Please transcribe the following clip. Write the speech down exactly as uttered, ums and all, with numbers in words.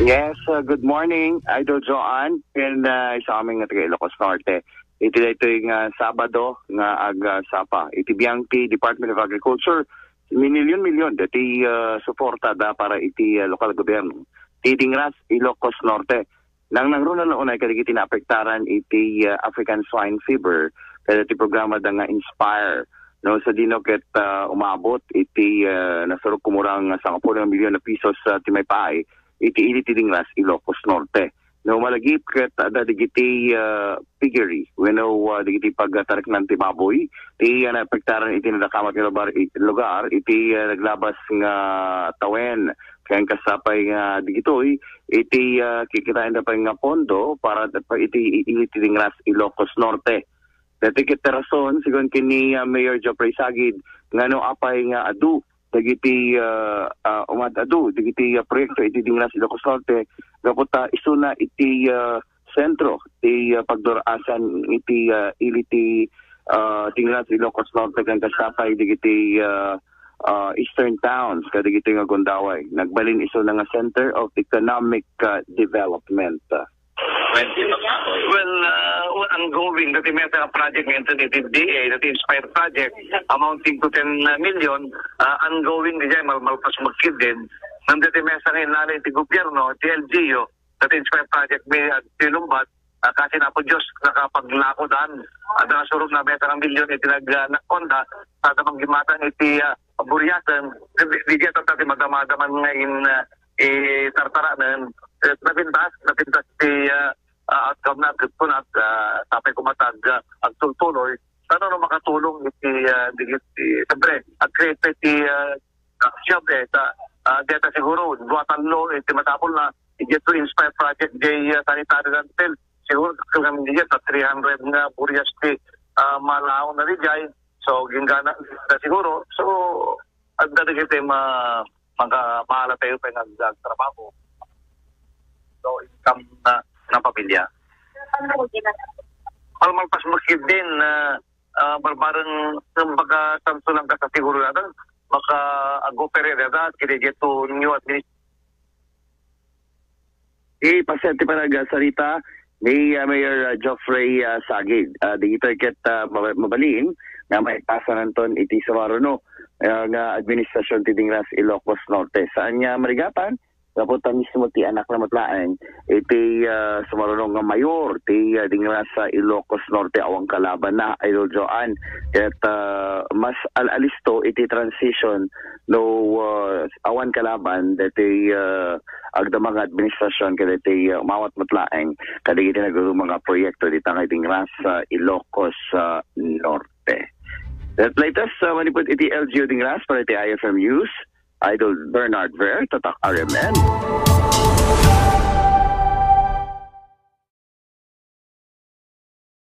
Yes, uh, good morning, Idol Joan, and uh, sa amin nga taga Ilocos Norte. Iti daytoy nga Sabado nga agsapa, iti biang ti Department of Agriculture, minilyon-milyon dati uh, suporta da para iti uh, lokal gobyerno. Ti Dingras, Ilocos Norte. Nang nangruna la unay kadagiti naapektaran iti uh, African Swine Fever, kada ti programa da nga Inspire. No, sa dino ket uh, umabot iti uh, nasurok kumurang sangapulo nga milyon na pisos uh, ti maipaay iti ili ti Dingras, Ilocos Norte. No, malagip ket adda digiti uh, piggery, wenno uh, digiti pagtareknan ti baboy, ti uh, naapektaran iti nadakamat nga lugar, i- lugar, iti uh, naglabas nga tawen. Ken kasapay nga digitoy, iti uh, kikitaen da pay nga pondo para da pa iti ili ti Dingras, Ilocos Norte. Dati ket ti rason, sigun ken ni uh, Mayor Geoffrey Sagid, ngano apay nga adu dagiti uh, uh, umad-adu dagiti uh, proyekto iti Dingras, Ilocos Norte, gapu ta isuna iti uh, sentro ti uh, pagdurasan iti uh, ili ti uh, Dingras, Ilocos Norte, ken kasapay dagiti uh, uh, eastern towns kadagiti nga gundaway. Nagbalin isuna nga center of economic uh, development. Well, uh, ongoing dati maysa nga project nga inton iti D A, dati Inspire Project, amounting to ten million, uh, ongoing di jay, mal-, malpas magkidin. Ngem dati maysa nga inalay ti gobyerno, ti L G U, dati Inspire Project, may agtilumbat, uh, kasi na po Diyos, nakapaglakodan. At nakasurog na maysa nga milyon iti nag-, uh, nagkonda, sa tamang gimatang iti uh, buriasen, di, di, di, di, madamadaman nga in, uh, itartaranen, eh, napintas, napintas ti uh, uh, outcome na, agkutkunat, uh, tapay kumatag, uh, agtultuloy, sana no makatulong iti, uh, digiti, siyempre, ag-create iti uh, job, eh, ta, uh, deta siguro, dua tallo, iti masapul na, iti to Inspire Project, di uh, sanitary landfill, siguro, kami di ta three hundred nga burias ti uh, malaw na di jay, so, ginggana, na siguro, so, adda dagiti ma-, maka-, maala tayo pa nag-, nagtrabaho. So, income na, ng pamilya. Malmalpas mo din na uh, barbareng ng pagkasansulan ka sa siguro natin, maka-agoperate na, kaya to new administration. Di pasyente pa nagsarita ni uh, Mayor uh, Geoffrey uh, Sagid. Uh, di ito ket uh, mab- mabalin nga maipasan anton iti sumaruno uh, nga administrasyon ti Dingras, Ilocos Norte. Saan nga marigapan? Gapu ta mismo ti anak na met laeng iti uh, sumaruno nga mayor ti uh, Dingras, Ilocos Norte, awan kalaban na, Idol Joan. Ket uh, mas al-alisto iti transition no uh, awan kalaban dati uh, agdama nga administrasyon kadagiti uh, umawat met laeng kadagiti nagduduma nga proyekto dita nga Dingras, uh, Ilocos uh, Norte. That latest, uh, manipud iti L G U Dingras para iti I F M News, Idol Bernard Ver, Tatak R M N.